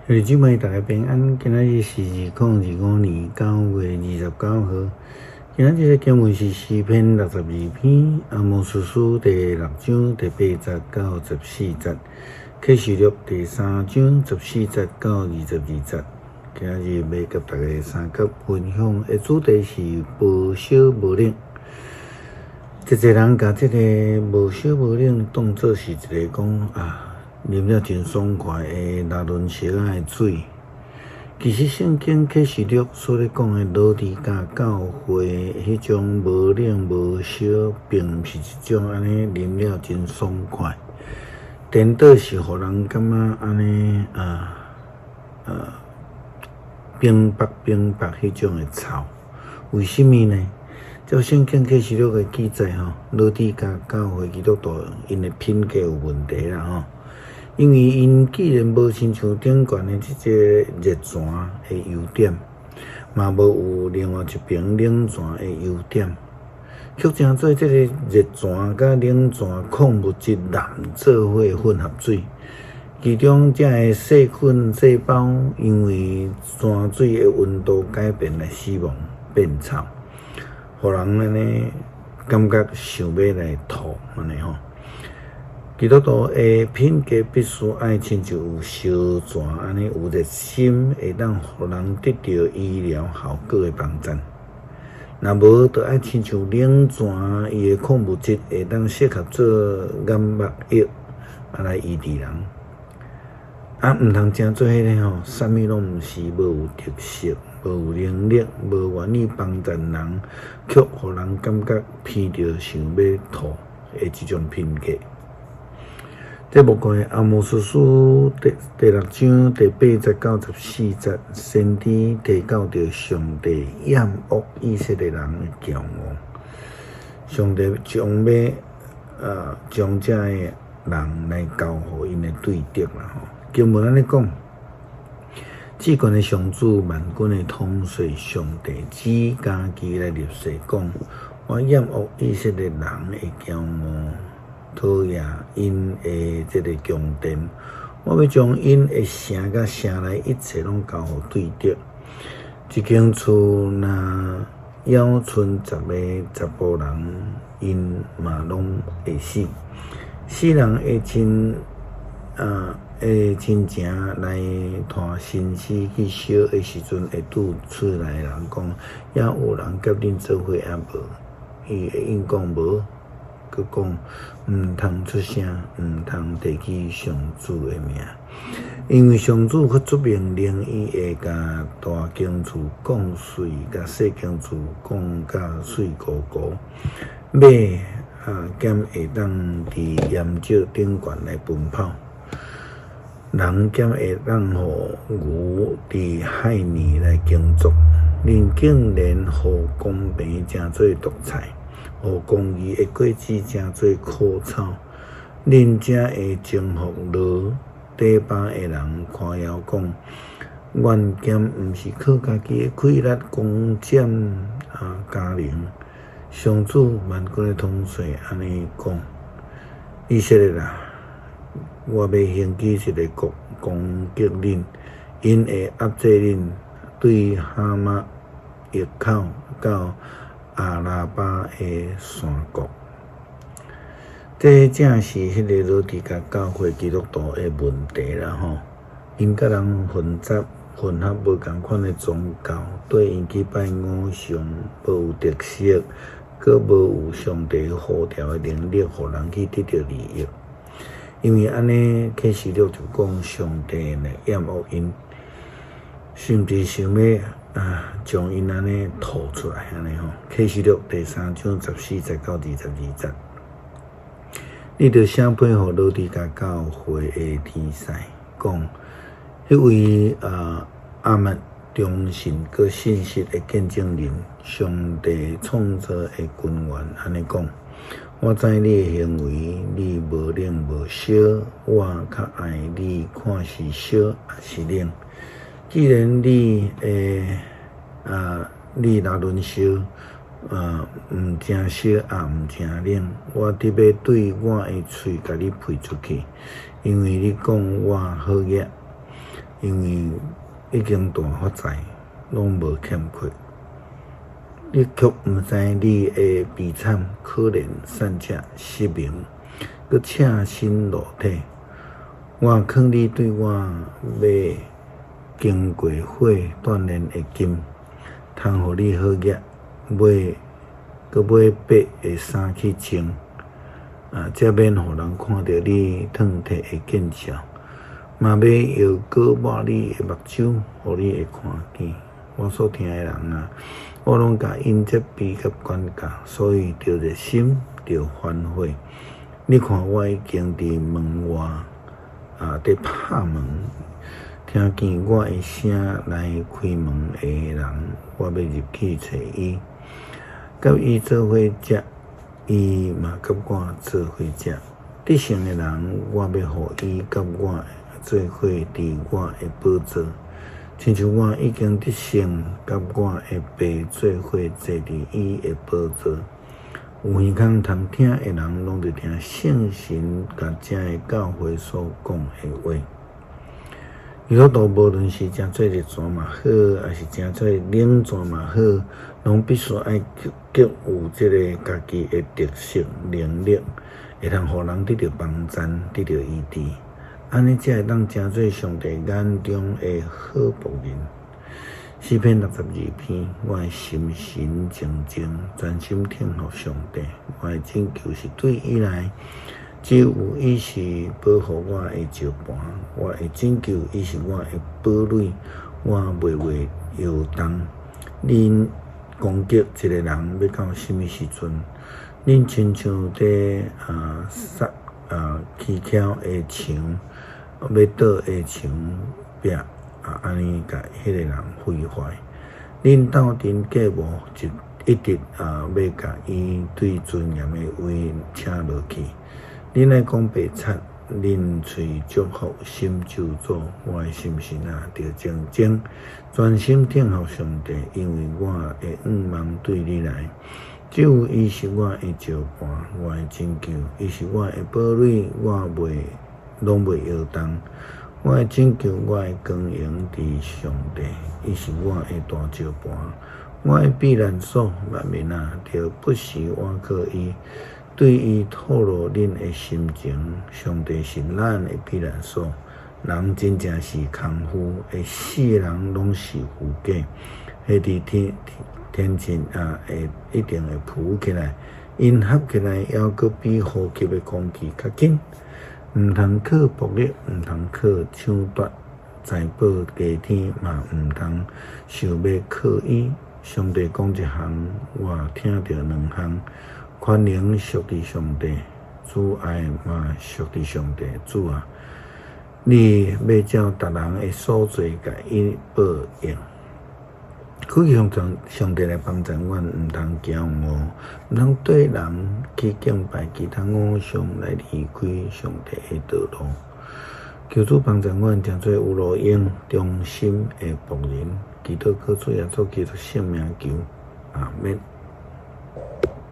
兄弟姊妹，大家平安。今仔日是2025年9月29號。今仔日的經文是詩篇62篇，阿摩司書第六章第八節到十四節，啟示錄第三章十四節到22節。今仔日欲佮大家相佮分享的主題是無燒無冷。濟濟人共這個無燒無冷當做是一个講啊，啉了真爽快的拉崙石仔的水。其實聖經啟示錄所咧講的老底嘉教會彼種無冷無燒，並毋是一種按呢啉了真爽快。顛倒是予人感覺按呢啊冰白冰白彼種的臭。為啥物呢？照聖經啟示錄的記載吼，老底嘉教會基督徒𪜶的品格有問題啦吼。因為𪜶既然無親像頂懸的這个熱泉的優點，嘛無有另外一爿冷泉的優點，卻成做這个熱泉佮冷泉礦物質濫做伙混合水，其中遮的細菌細胞因為泉水的溫度改變來死亡變臭，予人按呢感覺想欲來吐按呢吼。基督徒的品格必須愛親像有燒泉按呢有熱心，會當予人得著醫療效果的幫贊。若無，就愛親像冷泉，伊的礦物質會當適合做眼目藥，啊來醫治人。啊，毋通成做彼个吼，啥物攏毋是，無有特色，無有能力，無願意幫贊人，卻予人感覺鼻著想欲吐的這種品格。這無怪阿摩司書第六章第八節到十四節，先知提到著上帝厭惡以色列人的驕傲，上帝將欲將這个人來交予𪜶的對敵啦吼。經文按呢講，至懸的上主萬軍的統帥上帝指家己來立誓講，我厭惡以色列人的驕傲。討厭𪜶的這个宮殿，我欲將𪜶的城佮城內一切攏交予對敵。一間厝若猶賰十个查埔人，𪜶嘛攏會死。死人的親情來帶身屍去燒的時陣，會對厝內人講：猶有人佮恁做伙抑無？伊會應講無。閣講毋通出聲，毋通提起上主的名，因為上主發出命令，伊會共大間厝講碎，共細間厝講甲碎糊糊。馬啊，敢會當佇鹽石頂懸來奔跑？人敢會當予牛佇海泥來耕作？恁竟然予公平成做毒菜，予公義的果子成做苦草，恁才會征服羅底巴的人，誇耀講：阮敢毋是靠家己的氣力攻佔啊迦陵？上主萬軍的統帥按呢講：以色列啊，我欲興起一个國攻擊恁，𪜶會壓制恁，對哈馬入口到亞拉巴的山谷。這正是彼个老底嘉教會基督徒的問題啦吼！𪜶佮人混雜混合無仝款的宗教，對𪜶去拜偶像，無有特色，閣無有上帝呼召的能力，予人去得著利益。因為按呢，啟示錄就講上帝來厭惡𪜶，甚至想欲啊將𪜶按呢吐出來按呢吼。啟示錄第三章十四節到22節，你著寫批予老底嘉教會的天使講，彼位啊阿們忠信閣信實的見證人，上帝創造的根源按呢講：我知你的行為，你無冷無燒，我較愛你看是燒抑是冷。既然你的啊，你若論燒，毋誠燒也毋誠冷，我得欲對我的喙共你噴出去，因為你講我好額，因為已經大發財，攏無欠缺。你卻毋知你的悲慘、可憐、散赤、失明，閣赤身露體。我勸你對我買經過火鍛煉的金，通予你好額，買閣買白的衫去穿，啊，才免予人看著你褪褪的見笑。嘛買藥膏抹你的目睭，予你會看見。我所疼的人啊，我攏共𪜶責備佮管教，所以著熱心，著反悔。你看，我已經佇門外啊，佇拍門，聽見我的聲來開門的人，我欲入去揣伊，佮伊做伙食，伊嘛佮我做伙食。得勝的人，我欲予伊佮我做伙佇我的寶座，親像我已經得勝，佮我的爸做伙坐佇伊的寶座。有耳孔通聽的人，攏著聽聖神共遮的教會所講的話。基督徒無論是成做熱泉嘛好，抑是成做冷泉嘛好，攏必須愛具有這个家己的特色能力，會通予人得著幫贊，得著醫治，按呢才會當成做上帝眼中的好僕人。詩篇62篇，我的心神靜靜，專心等候上帝，我的拯救是對伊來。只有伊是保護我的石磐，我的拯救，伊是我的堡壘，我袂袂搖動。恁攻擊一個人欲到啥物時陣？恁親像佇啊殺啊起蹺的牆，欲倒的牆壁啊，按呢共彼个人毀壞。恁鬥陣計謀一一直啊，欲共伊對尊嚴的位請落去。恁愛講白賊，恁喙祝福，心咒詛，我的心神啊，著靜靜，專心等候上帝，因為我的向望對你來。只有伊是我的石磐，我的拯救，伊是我的堡壘，我袂攏袂搖動。我的拯救，我的光榮佇上帝，伊是我的大石磐，我的避難所，萬民啊，著不時倚靠伊。對伊吐露恁的心情，上帝是咱的避難所。人真正是空虛，會死的人攏是虛假。彼佇天天盡啊，會一定會浮起來，𪜶合起來，猶閣比呼吸的空氣較緊。毋通靠暴力，毋通靠搶奪財寶，加添嘛毋通想欲靠伊。上帝講一項，我聽著兩項。權能屬佇上帝，慈愛嘛屬佇上帝。主啊，你欲照逐人的所做，共伊報應。祈求上帝來幫助阮，毋通驕傲，毋通綴人去敬拜其他偶像來離開上帝的道路。求主幫助阮，成做有路用、忠心的僕人。祈禱靠主耶穌基督聖名求，阿們。